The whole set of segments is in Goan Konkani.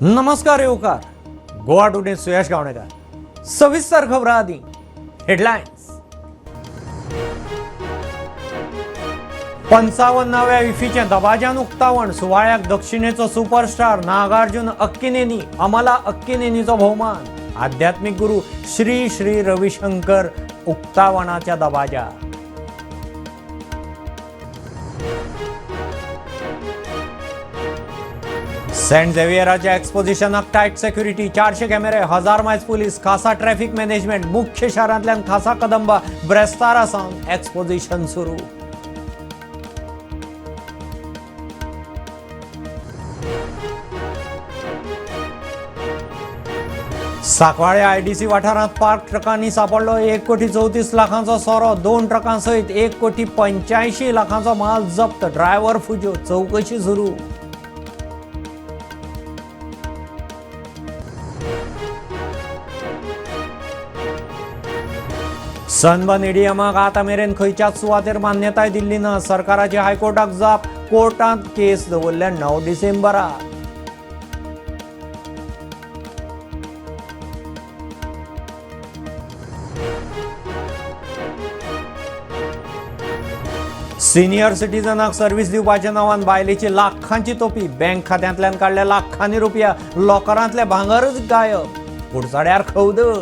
नमस्कार येवकार गोवा टुडे. सुयश गावणेकर. सविस्तर खबरां आदी हेडलायन्स. 55व्या इफीचें दबाज्यान उक्तावण. सुवाळ्याक दक्षिणेचो सुपरस्टार नागार्जुन अक्किनेनी, अमला अक्किनेनीचो भोवमान. आध्यात्मिक गुरु श्री श्री रविशंकर उक्तावणाच्या दबाज्यार. सेंट झेवियराच्या एक्सपोजिशनाक टायट सेक्युरिटी. 400 कॅमेरे, 1000 मायज पुलीस, खासा ट्रॅफिक मॅनेजमेंट. मुख्य शारांतल्यान खासा कदंबा. ब्रेस्तारा सावन एक्सपोजिशन सुरू. सांकवाळे आयडीसी वाठारांत पार्क ट्रकांनी सापडलो 1 कोटी 34 लाखांचो सोरो. दोन ट्रकां सयत 1 कोटी 85 लाखांचो माल जप्त. ड्रायव्हर फुज्यो, चवकशी सुरू. सनबर्न ईडीएमाक आतां मेरेन खंयच्याच सुवातेर मान्यताय दिल्ली ना. सरकाराची हायकोर्टाक जाप. कोर्टांत केस दवरल्या 9 डिसेंबराक. सिनियर सिटीजनाक सर्व्हिस दिवपाच्या नांवान बायलेची लाखांची तोपी. बँक खात्यांतल्यान काडल्या लाखांनी रुपया. लॉकरांतले भांगरच गायब. कुडचड्यार खवदळ.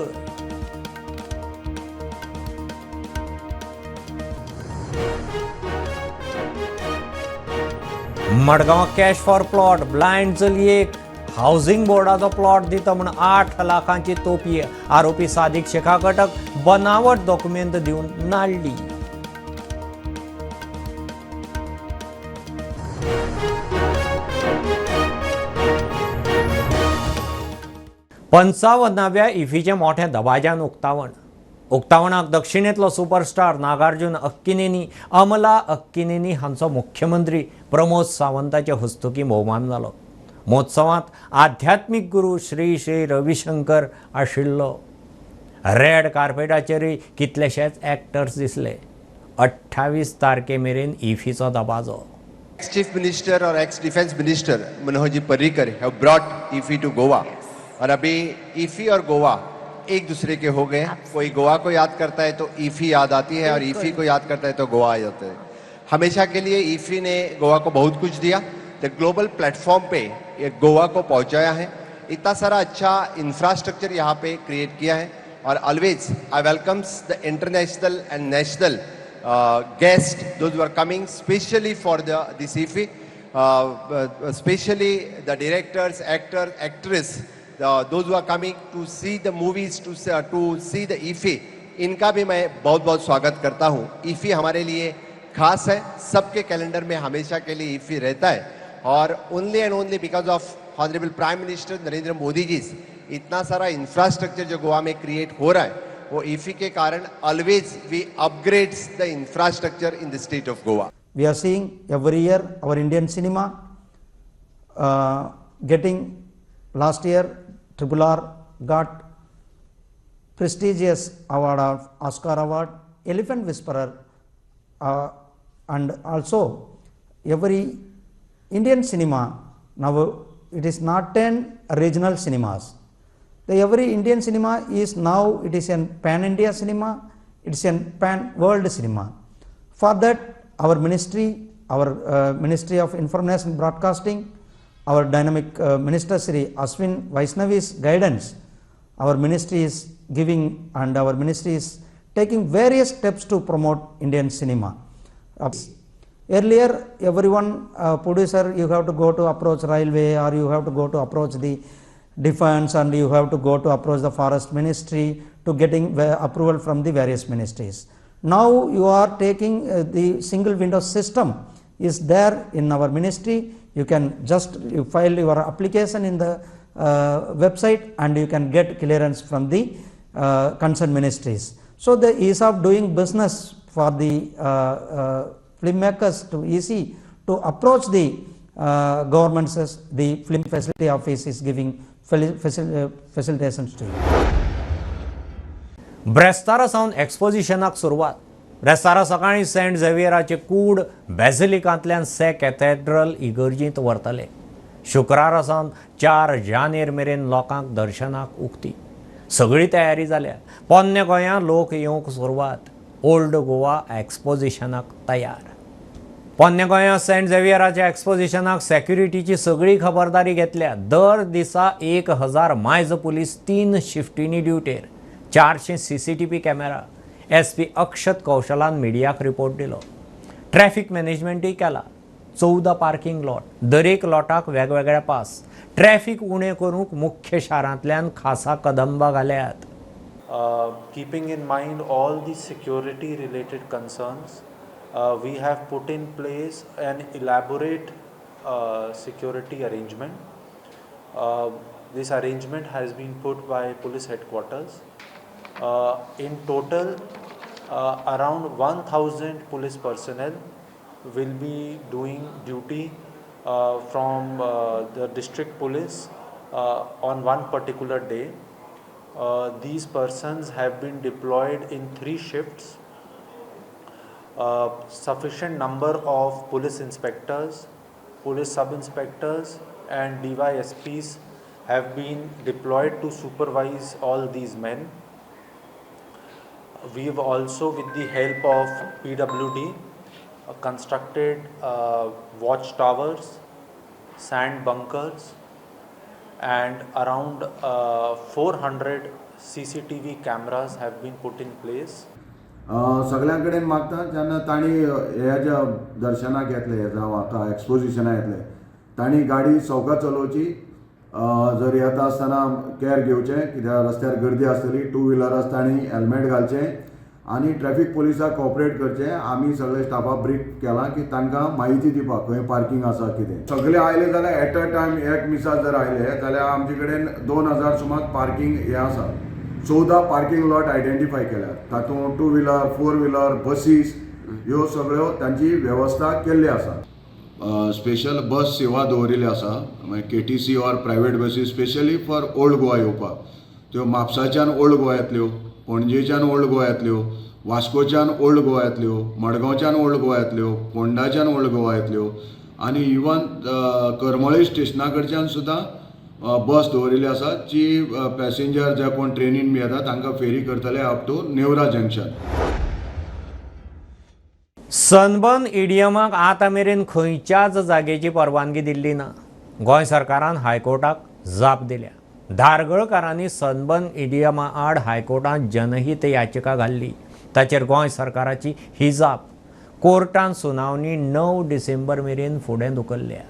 Madgaon cash for plot. Blind चलयेक हावसिंग बोर्डाचो प्लॉट दिता म्हूण 8 लाखांची तोपी. आरोपी सादिक शेखा कटक बनावट डॉक्युमेंत दिवन नाडली. 55व्या इफीचें मोठें दबाज्यान उक्तावण. उक्तावणाक दक्षिणेंतलो सुपरस्टार नागार्जुन अक्किनेनी, अमला अक्किनेनी हांचो मुख्यमंत्री प्रमोद सावंताचे हस्तुकीं भोवमान जालो. महोत्सवांत आध्यात्मीक गुरू श्री श्री रविशंकर आशिल्लो. रेड कार्पेटाचेरय कितलेशेच एक्टर्स दिसले. 28 तारखे मेरेन इफीचो दबाजो. Ex Chief Minister Aur ex Defence Minister Manohar ji Parrikar have brought IFFI to Goa और अभी इफी और गोवा एक दूसरे के हो गए हैं. कोई गोवा को याद करता है तो इफी याद आती है और इफी को याद करता है तो गोवा आ जाते हैं. हमेशा के लिए इफी ने गोवा को बहुत कुछ दिया. The global platform पे ये गोवा को पहुंचाया है. इतना सारा अच्छा इंफ्रास्ट्रक्चर यहाँ पे क्रिएट किया है और always I welcomes the international and national guests, those who are coming specially for the this IFFI, especially the directors, actors, actress, those who are coming to see the movies, to see the IFFI, इनका भी मैं बहुत बहुत स्वागत करता हूँ. इफी हमारे लिए खास है. सबके कैलेंडर में हमेशा के लिए इफी रहता है और only and only because of Honourable Prime Minister Narendra Modi ji, इतना सारा इंफ्रास्ट्रक्चर जो गोवा में क्रिएट हो रहा है, वो इफी के कारण. Always we upgrades the infrastructure in the state of Goa. We are seeing every year our Indian cinema getting, last year Triple R got prestigious award of Oscar award, Elephant Whisperer, and also every Indian cinema now, it is not an regional cinemas. The every Indian cinema is now, it is an pan India cinema, it is an pan world cinema. For that, our ministry, our Ministry of Information Broadcasting, our dynamic Minister Sri Ashwin Vaishnavi's guidance, our ministry is giving and our ministry is taking various steps to promote Indian cinema. Earlier, everyone producer, you have to go to approach railway or you have to go to approach the defense and you have to go to approach the forest ministry to getting approval from the various ministries. Now you are taking the single window system is there in our ministry. You can just you file your application in the website and you can get clearance from the concerned ministries. So the ease of doing business for the filmmakers to easy to approach the government says the film facility office is giving facilitations to you. ब्रेस्तारा सावन एक्सपोजिशनाक सुरवात. ब्रेस्तारा सकाळीं सेंट झेवियराचे कूड बेझिलिकांतल्यान से कॅथेड्रल इगर्जींत व्हरतले. शुक्रारा सावन 4 जानेर मेरेन लोकांक दर्शनाक उक्ती. सगळी तयारी जाल्या. पोन्ने गोंया लोक येवंक सुरवात. ओल्ड गोवा एक्सपोजिशनाक तयार. पोन्ने गोंया सेंट झेवियराच्या एक्सपोजिशनाक सेक्युरिटीची सगळी खबरदारी घेतल्या. दर दिसा 1000 मायज पुलीस 3 शिफ्टींनी ड्युटेर. 400 CCTV camera. SP Akshat कौशलान मिडियाक रिपोर्ट दिलो. ट्रॅफिक मॅनेजमेंटूय केला. 14 पार्किंग लॉट, दरेक लॉटाक वेगवेगळे पास. ट्रॅफिक उणें करूंक मुख्य शारांतल्यान खासा Kadamba घाल्यात. Keeping in mind all the security related concerns, we have put in place an elaborate security arrangement. This arrangement has been put by police headquarters. In total, around 1000 police personnel will be doing duty from the district police on one particular day. These persons have been deployed in 3 shifts. Sufficient number of police inspectors, police sub-inspectors and DYSPs have been deployed to supervise all these men. We have also, with the help of PWD, constructed watch towers, sand bunkers and around 400 CCTV cameras have been put in place. सगळ्यां कडेन मागता जेन्ना तांणी हे ज्या दर्शनाक येतले जावं आतां एक्सपोजिशनाक येतले तांणी गाडी सवका चलोवची. जर येता आसतना कॅर घेवचें कित्याक रस्त्यार गर्दी आसतली. टू व्हिलर तांणी हेल्मेट घालचें आनी ट्रॅफीक पुलिसाक कॉपरेट करचें. आमी सगळे स्टाफाक ब्रीफ केलां की तांकां म्हायती दिवपाक खंय पार्किंग आसा कितें. सगळे आयले जाल्यार एट अ टायम एक मिसा जर आयले जाल्यार आमचे कडेन 2000 सुमार पार्किंग हें आसा. 14 पार्किंग लॉट आयडेंटिफाय केल्यात. तातूंत टू व्हिलर, फोर व्हिलर, बसीस ह्यो सगळ्यो तांची वेवस्था केल्ली आसा. स्पेशल बस सेवा दवरिल्ली आसा, मागीर KTC or private buses specially for Old Goa येवपाक. त्यो म्हापसाच्यान ओल्ड गोवा येतल्यो, पणजेच्यान ओल्ड गोवा येतल्यो, वास्कोच्यान ओल्ड गोवा येतल्यो, मडगांवच्यान ओल्ड गोवा येतल्यो, फोंडाच्यान ओल्ड गोवा येतल्यो आनी इवन करमळी स्टेशना कडच्यान सुद्दां बस दवरिल्ली आसा जी पॅसेंजर जे कोण ट्रेनीन बी येता तांकां फेरी करतले up to Neora junction. Sunburn इडियमाक आतां मेरेन खंयच्याच जागेची परवानगी दिल्ली ना. गोंय सरकारान हायकोर्टाक जाप दिल्या. धारगळकारांनी सनबर्न इडियमा आड हायकोर्टांत जनहीत याचिका घाल्ली. ताचेर गोंय सरकाराची ही जाप. कोर्टान सुनावणी 9 डिसेंबर मेरेन फुडें धुकल्ल्या.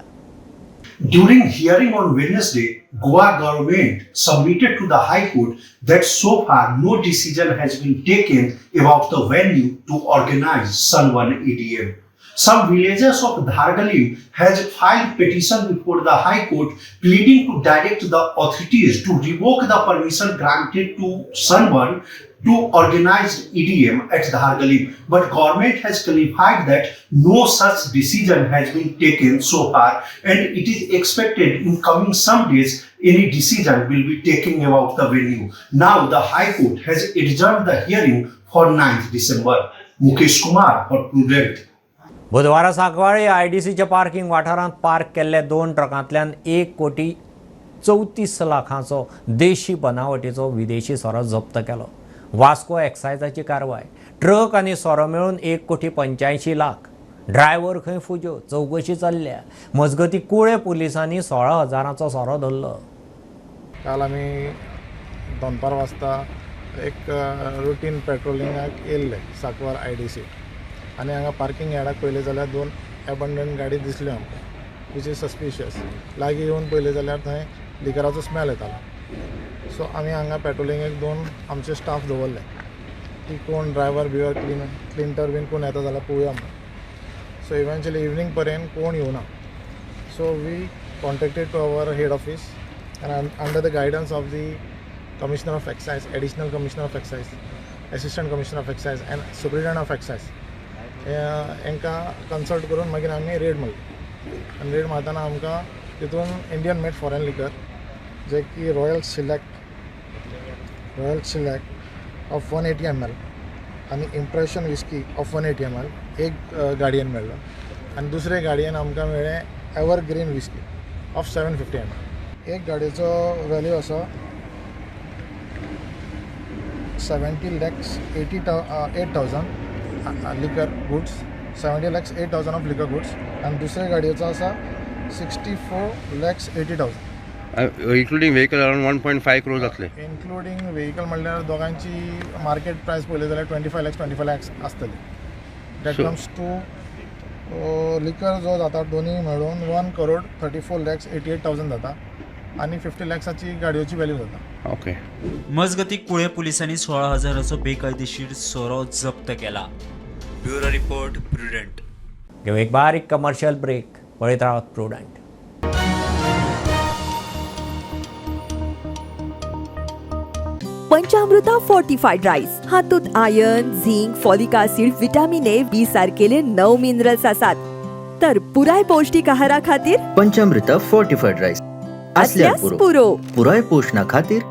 During hearing on Wednesday, Goa government submitted to the High Court that so far no decision has been taken about the venue to organize Sunburn EDM. Some villagers of Dhargalim has filed petition before the High Court pleading to direct the authorities to revoke the permission granted to Sunburn to organize EDM at Dhargalim. But government has clarified that no such decision has been taken so far, and it is expected in coming some days any decision will be taken about the venue. Now the High Court has adjourned the hearing for 9th December. Mukesh Kumar for Prudent. बुधवारा सांकवाळे आयडीसीच्या पार्किंग वाठारांत पार्क केल्ल्या 2 ट्रकांतल्यान 1 कोटी 34 लाखांचो देशी बनावटीचो विदेशी सोरो जप्त केलो. वास्को एक्सायजाची कारवाय. ट्रक आनी सोरो मेळून 1 कोटी 85 लाख. ड्रायव्हर खंय फुज्यो. चवकशी चल्ल्या. मजगती कुळे पुलिसांनी 16 हजारांचो सोरो धरलो. काल आमी दनपार वाजता एक रुटीन पेट्रोलिंगाक येयल्ले साकवार आयडीसी आनी हांगा पार्किंग यार्डाक पळयलें जाल्यार दोन एबंडन गाडी दिसल्यो आमकां, which is suspicious. लागीं येवन पळयलें जाल्यार थंय लिकराचो स्मेल येतालो. सो आमी हांगा पेट्रोलिंगेक दोन आमचे स्टाफ दवरले की कोण ड्रायवर बिवर क्लिंटर बीन कोण येता जाल्यार पळोवया म्हणून. सो इवेंच्युअली इवनींग पर्यंत कोण येवना. So we contacted to our head office and under the guidance of the Commissioner of Excise, Additional Commissioner of Excise, Assistant Commissioner of Excise and Superintendent of Excise हांकां कन्सल्ट करून मागीर आमी रेड मारली आनी रेड मारतना आमकां तितून इंडियन मेड फॉरेन लिकर जे की Royal Stag of 180 ml आनी impression whisky of 180 ml एक गाडयेन मेळ्ळो आनी दुसरे गाडयेन आमकां मेळ्ळें ever green whisky. of 750 ml. एक गाडयेचो व्हॅल्यू आसा 70,88,000 liquor goods, 70,08,000 of liquor goods. आनी दुसऱ्या गाडयेचो आसा 64,80,000. Including vehicle around 1.5 crore जातले. इन्क्लुडींग व्हेकल म्हणल्यार दोगांची मार्केट प्रायस पळयली जाल्यार 25 lakhs आसतली. That comes to liquor जो जाता दोन्ही मेळून 1,34,88,000 जाता आनी 50 लॅक्साची गाडयेची व्हॅल्यू जाता. ओके. मजगती कुळे पोलिसांनी 16,000चो बेकायदेशीर सोरो जप्त केला. Bureau report, Prudent. घेवं एक बारीक कमर्शियल ब्रेक. पळयत रावात प्रुडंट. पंचामृता फोर्टिफाईड राईस हातूंत iron, zinc, folic acid, vitamin A, B सारकेले 9 मिनरल्स आसात. तर पुराय पौष्टिक आहारा खातीर पंचामृता फोर्टिफाईड राईस असल्यास असल्यार पुरो. पुराय पोशणा खातीर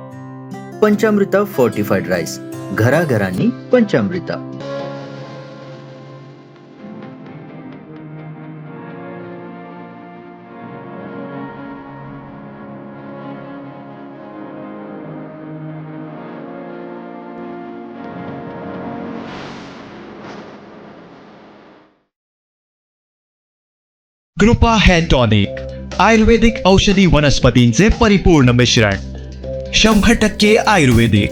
पंचामृता फोर्टिफाईड राईस, घराघरांनी पंचामृता. कृपा हेअर टॉनिक, आयुर्वेदिक औषधी वनस्पतींचे परिपूर्ण मिश्रण, 100% आयुर्वेदिक.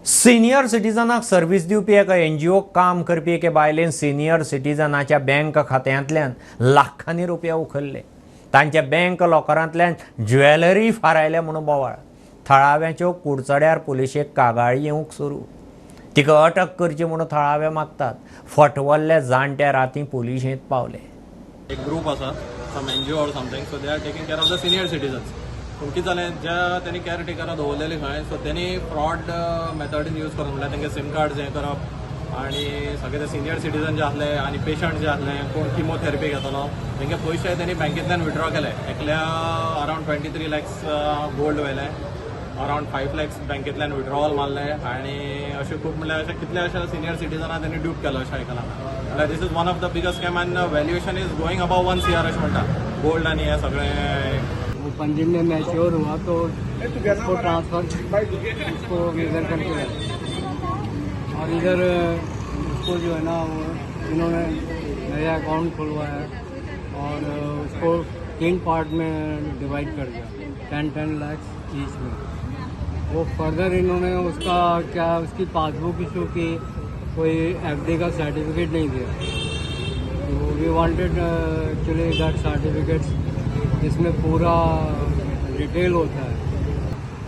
सिनियर सिटीजनाक सर्वीस दिवपी एका एनजीओक काम करपी एके बायलेन सिनियर सिटीजनाच्या बँक खात्यांतल्यान लाखांनी रुपया उखल्ले. तांच्या बँक लॉकरांतल्यान ज्वेलरी फारायल्या म्हणून बोवाळ. थळाव्यांच्यो कुडचड्यार पुलिशेक कागाळी येवंक सुरू. तिका अटक करची म्हणून थळावे मागतात. फटवल्ले जाणट्या राती पुलिशेंत पावले. एक ग्रुप आसा, some NGO or something, so they are taking care of the senior citizens. पूण कितें जालें, ज्या तेणी केअर टेकरां दवरलेली खंय, सो तेणी फ्रॉड मेथडीन यूज करप, म्हणल्यार तेंगे सीम कार्ड हें करप आनी सगळे ते सिनियर सिटीजन जे आसले आनी पेशंट जे आसले, कोण किमोथेरपी घेतलो, तेंगे पयशे तेणी बँकेंतल्यान विड्रॉ केले. एकल्या अरावंड 23 लॅक्स गोल्ड व्हेले, अरावंड 5 लॅक्स बँकेंतल्यान विड्रॉवल मारले आनी अशें खूब, म्हणल्यार अशें कितल्या अशा सिनियर सिटीजनां तेणी ड्यूप केलो अशें आयकलां. म्हणल्यार this is one of the biggest scam and valuation is going above 1 CR अशें म्हणटा गोल्ड आनी हें सगळें. वो पंजिम में मैच्योर हुआ तो उसको ट्रांसफर उसको इधर करके लाए और इधर उसको जो है ना वो इन्होंने नया अकाउंट खुलवाया और उसको 3 पार्ट में डिवाइड कर दिया, 10-10 लाख ईच में. वो फर्दर इन्होंने उसका क्या उसकी पासबुक इशू की, कोई एफडी का सर्टिफिकेट नहीं दिया. तो we wanted actually that certificates जिसमें पूरा डिटेल होता है.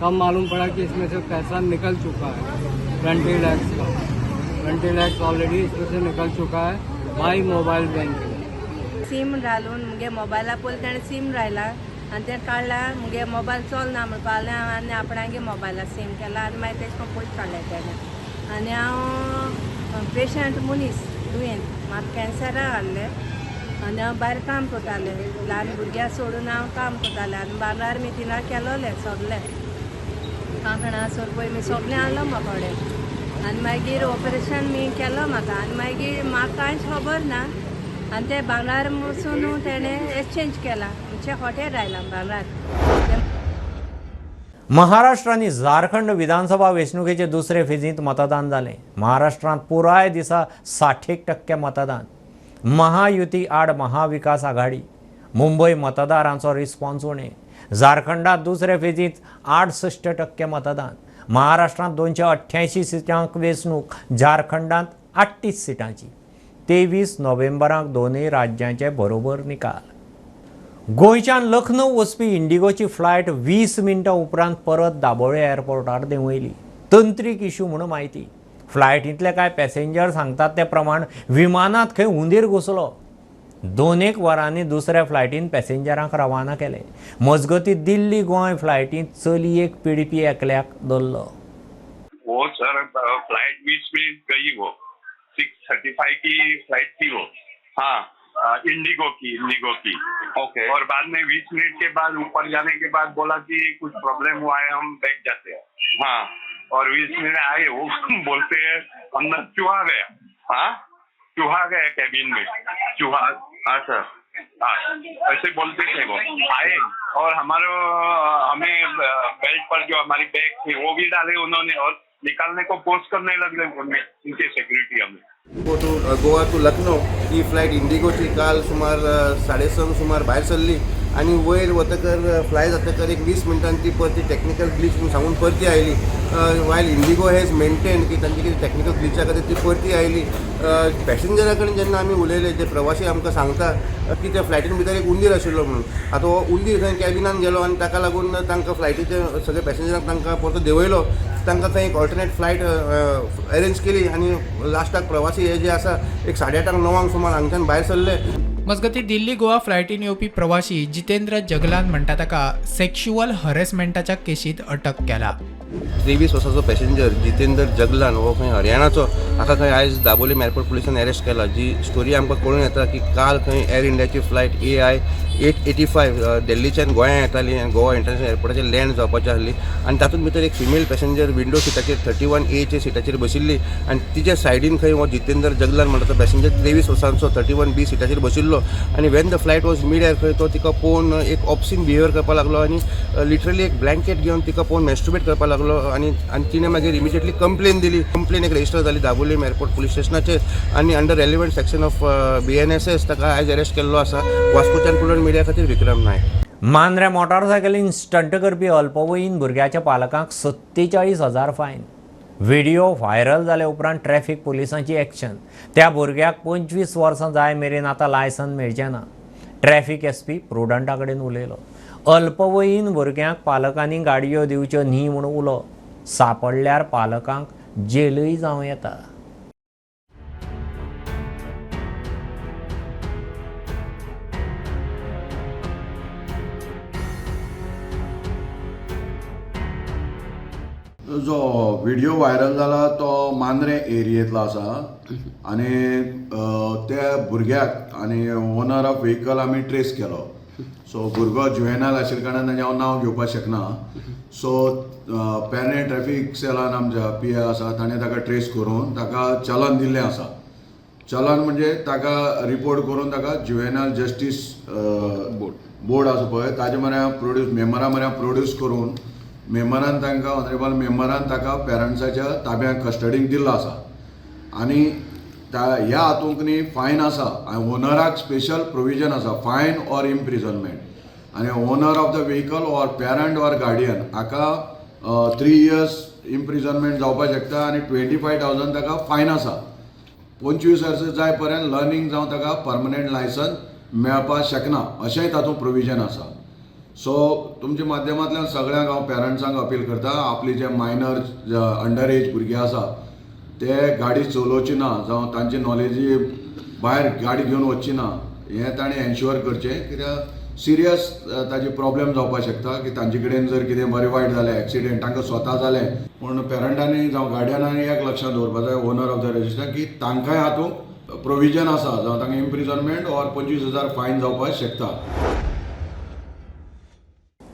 तब मालूम पड़ा कि इसमें से पैसा निकल चुका है 20 लैक्स का. 20 लैक्स ऑलरेडी इसमें से निकल चुका है बाय मोबाईल बैंकिंग. सीम घालून मुगे मोबायला पयलीं ताणें सीम रायला आनी तें काडला, मुगे मोबायल चलना म्हणपा लागलें. आनी आपणागे मोबायला सीम केला आनी मागीर तेश करून पयशे काडले तेणें. आनी हांव पेशंट मनीस दुयेंत, म्हाका कॅन्सरा आहलें आनी हांव भायर काम करतालें, ल्हान भुरग्याक सोडून हांव काम करतालें आनी बांगलार मिटिंगां केलोलें सगलें, कांकणां सोरपय मी सगलें आहलो म्हाका कडेन. आनी मागीर ऑपरेशन मी केलो म्हाका आनी मागीर म्हाका कांयच खबर ना आनी ते बांगलार वचून तेणें एक्सचेंज केला, आमचें हॉटेल आयलां बांगलार. महाराष्ट्र आनी झारखंड विधानसभा वेंचणुकेचे दुसरे फेजींत मतदान जालें. महाराष्ट्रांत पुराय दिसा 60% मतदान. महायुती आड महाविकास आघाडी. मुंबय मतदारांचो रिस्पॉन्स उणें. झारखंडात दुसरे फेजींत 68% मतदान. महाराष्ट्रांत 288 सिटांक वेंचणूक, झारखंडांत 38 सिटांची. 23 नोव्हेंबराक दोनूय राज्यांचे बरोबर निकाल. गोंयच्यान लखनौ वचपी इंडिगोची फ्लायट 20 मिनटां उपरांत परत दाबोळे एअरपोर्टार देंवयली. तंत्रीक इश्यू म्हणून म्हायती. फ्लायटींतले कांय पॅसेंजर सांगतात ते प्रमाण विमानांत खंय हुंदीर घुसलो. 2-1 वरांनी दुसऱ्या फ्लायटीन पॅसेंजरांक रवाना केले. मजगती दिल्ली गोंय फ्लायटींत चलयेक पिडपी एकल्याक धरलो. वो सर फ्लाइट 20 मिनट गई, वो 6:35 की फ्लाइट थी वो, हाँ इंडिगो की, ओके. और बाद में 20 मिनट के बाद ऊपर जाने के बाद बोला कि कुछ प्रॉब्लम हुआ है, हम बैठ जाते हैं, हाँ. और 20 मिनट आए, वो बोलते हैं अंदर चूहा गया, हाँ चूहा गया कैबिन में, चूहा। अच्छा। हाँ, ऐसे बोलते थे वो आए और हमारे हमें बेल्ट पर जो हमारी बैग थी वो भी डाले उन्होंने और निकालने को फोर्स करने लगे उनमें उनके सिक्योरिटी हमें। Go to Goa to Lucknow ही फ्लायट इंडिगोची काल सुमार 6:30 सुमार भायर सरली आनी वयर वतकर फ्लाय जातकर एक 20 मिनटान ती परती टॅक्निकल ग्लीच म्हणून सांगून परती आयली. वायल इंडिगो हॅज मेंटेन की तांची कितें टॅक्निकल ग्लिचा खातीर ती परती आयली. पॅसेंजरा कडेन जेन्ना आमी उलयले, जे प्रवासी आमकां सांगता की त्या फ्लायटीन भितर एक उंदीर आशिल्लो म्हणून. आतां हो उंदीर थंय कॅबिनान गेलो आनी ताका लागून तांकां फ्लायटीचे सगळे पॅसेंजरांक तांकां परतो देंवयलो. तांकां थंय एक ऑल्टरनेट फ्लायट अरेंज केली आनी लास्टाक प्रवासी हे जे आसा एक 8:30 9 सुमार हांगच्यान भायर सरले. मजगतीं दिल्ली गोवा फ्लायटीन येवपी प्रवासी जितेंद्र जगलान म्हणटा ताका सेक्शुअल हरेसमेंटाच्या केशींत अटक केला. 23 वर्साचो पॅसेंजर जितेंद्र जगलान हो खंय हरियाणाचो, हाका खंय आयज दाबोलीम एअरपोर्ट पुलिसान अरेस्ट केला. जी स्टोरी आमकां कळून येता की काल खंय एअर इंडियाची फ्लायट AI 885 दिल्लीच्यान गोंया येताली आनी गोवा इंटरनॅशनल एअरपोर्टाचेर लँड जावपाची आसली आनी तातूंत भितर एक फिमेल पॅसेंजर विंडो सिटाचेर 31Aच्या सिटाचेर बशिल्ली आनी तिच्या सायडीन खंय हो जितेंद्र जगलान म्हणटा तो पॅसेंजर 23 वर्सांचो 31B सिटाचेर बशिल्लो आनी when the flight was mid air खंय तो तिका पळोवन एक ऑब्सिन बिहेवियर करपाक लागलो आनी लिटरली एक ब्लँकेट घेवन तिका पळोवन मॅस्ट्रुबेट करपाक लागलो आनी आनी तिणें मागीर इमिजिएटली कंप्लेन दिली. कंप्लेन एक रजिस्टर जाली दाबोलीम एअरपोर्ट पुलीस स्टेशनाचेर आनी under relevant section of BNSS ताका आयज अरेस्ट केल्लो आसा. वास्कोच्यान प्रुडंट मिडिया खातीर विक्रम नायक. मांद्र्या मोटारसायकलीन स्टंट करपी अल्पवयीन भुरग्याच्या पालकांक 47,000 फायन. व्हिडिओ व्हायरल जाले उपरांत ट्रॅफिक पुलिसांची एक्शन. त्या भुरग्याक 25 वर्सां जाय मेरेन आतां लायसन मेळचें ना. ट्रॅफिक SP प्रुडंटा कडेन उलयलो. अल्पवयीन भुरग्यांक पालकांनी गाडयो दिवच्यो न्ही म्हूण उलो. सापडल्यार पालकांक जेलूय जावं येता. जो व्हिडिओ व्हायरल जाला तो मांद्रें एरियेंतलो आसा आनी त्या भुरग्याक आनी ओनर ऑफ व्हेकल आमी ट्रेस केलो. सो भुरगो जुवेनायल आशिल्ल्या कारणान ताजें हांव नांव घेवपाक शकना. सो पेरणे ट्रॅफिक सेलान आमच्या पी ए आसा ताणें ताका ट्रेस करून ताका चलन दिल्लें आसा. चलन म्हणजे ताका रिपोर्ट करून ताका जुवेनायल जस्टीस बोर्ड आसा पळय ताजे म्हऱ्या प्रोड्यूस मेंबरा म्हऱ्या प्रोड्यूस करून मेंबरान तांकां ऑनरेबल मेंबरान ताका पेरंट्साच्या ताब्यांत कस्टडीक दिल्लो आसा आनी ह्या हातूंत न्ही फायन आसा आनी ओनराक स्पेशल प्रोविजन आसा फायन ऑर इम्प्रिजनमेंट आनी owner of the vehicle or parent or guardian हाका 3 इयर्स इम्प्रिजनमेंट जावपाक शकता आनी 25,000 ताका फायन आसा. 25 वर्सां जाय पर्यंत लर्नींग जावं ताका परमनंट लायसन मेळपाक शकना अशेंय तातूंत प्रोविजन आसा. सो तुमच्या माध्यमांतल्यान सगळ्यांक हांव पेरंट्सांक अपील करता आपली जे मायनर अंडर एज भुरगे आसा ते गाडी चलोवची ना जावं तांची नॉलेजी भायर गाडी घेवन वचची ना हें ताणें एन्श्युअर करचें. कित्याक सिरियस ताजे प्रॉब्लेम जावपाक शकता की तांचे कडेन जर कितें बरें वायट जालें एक्सिडेंट तांकां स्वता जालें पूण पेरंटांनी जावं गार्डियनांनी एक लक्षांत दवरपाक जाय ओनर ऑफ the register की तांकांय हातूंत प्रोविजन आसा जावं तांकां इम्प्रिजनमेंट ऑर 25,000 फायन जावपाक शकता.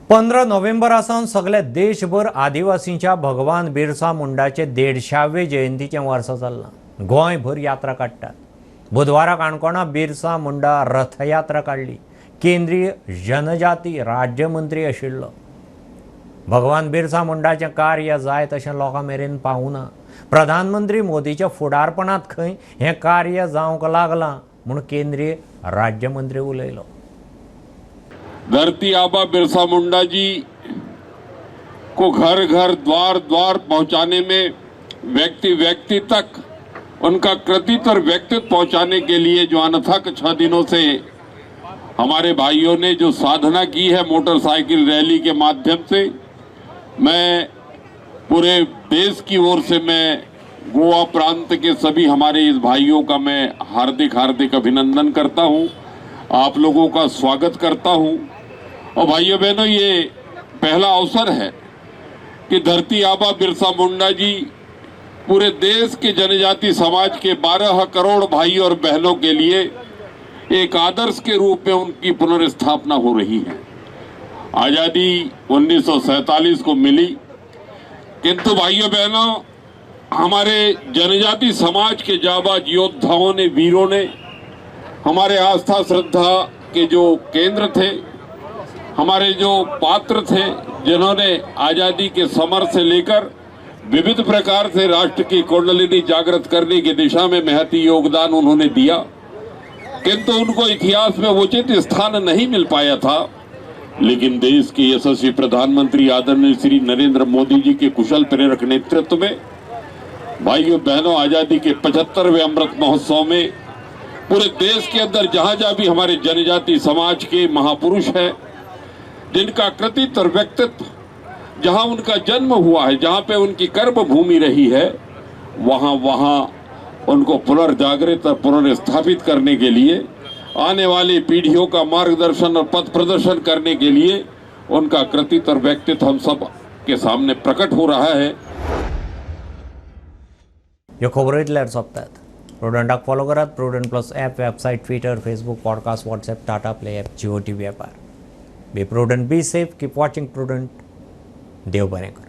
15 नोव्हेंबरा सावन सगळे देशभर आदिवासींच्या भगवान बिरसा मुंडाचे 150वे जयंतीचें वर्स चल्लां. गोंयभर यात्रा काडटात. बुधवारा काणकोणा बिरसा मुंडा रथयात्रा काडली. केंद्रीय जनजाती राज्यमंत्री आशिल्लो भगवान बिरसा मुंडाचें कार्य जाय तशें लोकां मेरेन पावना. प्रधानमंत्री मोदीच्या फुडारपणांत खंय हें कार्य जावंक लागलां म्हूण केंद्रीय राज्यमंत्री उलयलो. धरती आबा बिरसा मुंडा जी को घर घर द्वार द्वार पहुंचाने में, व्यक्ति व्यक्ति तक उनका कृतित्व और व्यक्तित्व पहुंचाने के लिए जो अनथक 6 दिनों से हमारे भाइयों ने जो साधना की है मोटरसाइकिल रैली के माध्यम से, मैं पूरे देश की ओर से मैं गोवा प्रांत के सभी हमारे इस भाइयों का मैं हार्दिक हार्दिक अभिनंदन करता हूँ, आप लोगों का स्वागत करता हूँ। और भाइयों बहनों, ये पहला अवसर है कि धरती आबा बिरसा मुंडा जी पूरे देश के जनजाति समाज के 12 करोड़ भाई और बहनों के लिए एक आदर्श के रूप में उनकी पुनर्स्थापना हो रही है। आज़ादी 1947 को मिली, किंतु भाइयों बहनों हमारे जनजाति समाज के जाबाज योद्धाओं ने, वीरों ने, हमारे आस्था श्रद्धा के जो केंद्र थे, हमारे जो पात्र थे, जिन्होंने आज़ादी के समर से लेकर विविध प्रकार से राष्ट्र की कुंडलिनी जागृत करने की दिशा में महती योगदान उन्होंने दिया, किंतु उनको इतिहास में उचित स्थान नहीं मिल पाया था। लेकिन देश के यशस्वी प्रधानमंत्री आदरणीय श्री नरेंद्र मोदी जी के कुशल प्रेरक नेतृत्व में भाइयों बहनों, आज़ादी के 75वें अमृत महोत्सव में पूरे देश के अंदर जहां जहां भी हमारे जनजाति समाज के महापुरुष हैं, जिनका कृतित्व और व्यक्तित्व, जहां उनका जन्म हुआ है, जहां पे उनकी कर्म भूमि रही है, वहां वहां उनको पुनर्जागृत और पुनर्स्थापित करने के लिए, आने वाली पीढ़ियों का मार्गदर्शन और पथ प्रदर्शन करने के लिए उनका कृतित्व और व्यक्तित्व हम सब के सामने प्रकट हो रहा है। ह्यो खबरो इतल्यार सोंपतात। प्रुडंटाक फॉलो करात Prudent plus app, website, Twitter, Facebook, podcast, WhatsApp, Tata Play app, Jio TV ॲपार। Be prudent, be safe, keep watching Prudent. देव बरें करूं।